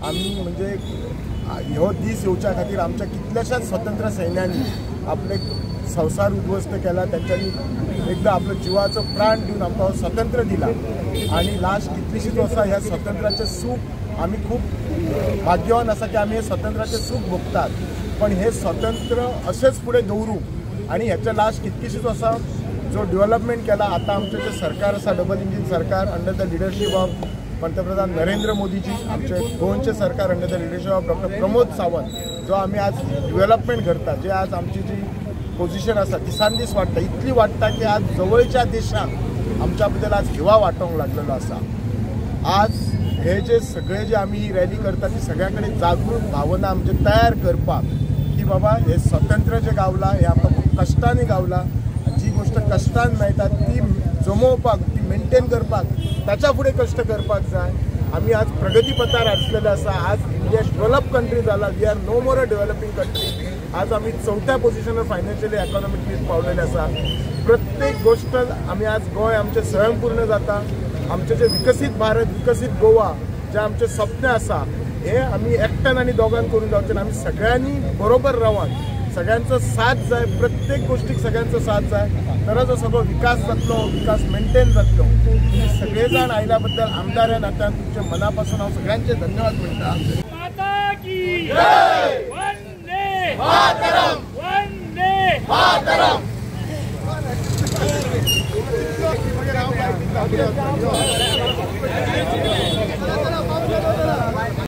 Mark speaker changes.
Speaker 1: आमी म्हणजे ह्यो दीस येवच्या खातीर आमच्या कितल्याशाच स्वतंत्र सैन्यांनी आपले संवसार उद्ध्वस्त केला, त्यांच्यानी एकदा आपलो जिवाचो प्राण दिवन आमकां स्वतंत्र दिला आनी लास्ट कितलीशींच वर्सां ह्या स्वतंत्राचें सूख आमी खूब भाग्यवान आसा की आमी हे स्वतंत्राचें सूख भोगतात, पण हे स्वतंत्र अशेंच फुडें दवरूं आनी ह्याच्या लास्ट कितलीशींच वर्सां जो डेव्हलपमेंट केला। आतां आमचें जें सरकार आसा डबल इंजीन सरकार अंडर the leadership of पंतप्रधान नरेंद्र मोदीजी, आमचे गोंयचें सरकार under the leadership of doctor Pramod Sawant, जो आमी आज डेव्हलपमेंट करता, जे आज आमची जी पोजिशन आसा दिसान दीस वाडटा, इतली वाडटा की आज जवळच्या देशांक आमच्या बद्दल आज हिवा वाटोवंक लागलेलो आसा। आज हे जे सगळे जे आमी ही रॅली करता ती सगळ्या कडेन जागृत भावना आमचे तयार करपाक की बाबा हे स्वतंत्र जे गावला हे आमकां खूब कश्टांनी गावला, जी गोष्ट कश्टान मेळटा ती जमोवपाक, ती मेंटेन करपाक ताच्या फुडें कश्ट करपाक जाय। आमी आज प्रगतीपथार आसलेले आसा। आज इंडिया डेव्हलप कंट्री जाला, we are no more a developing country. आज आमी चवथ्या पोजिशनार फायनान्शियली इकॉनॉमिकली पावलेले आसा। प्रत्येक गोष्ट आमी आज गोंय आमचें स्वयंपूर्ण जाता, आमचें जें विकसीत भारत, विकसीत गोवा जें आमचें स्वप्न आसा हें आमी एकट्यान आनी दोगान करून जावचें ना, आमी सगळ्यांनी बरोबर रावन सगळ्यांचो साथ जाय, प्रत्येक गोष्टीक सगळ्यांचो साथ जाय तरच हो सगळो विकास जातलो, विकास मेंटेन जातलो। तुमी सगळे जाण आयल्या बद्दल आमदार ह्या नात्यान तुमच्या मना पासून हांव सगळ्यांचे धन्यवाद म्हणटा।
Speaker 2: माता की जय, वंदे मातरम, वंदे मातरम।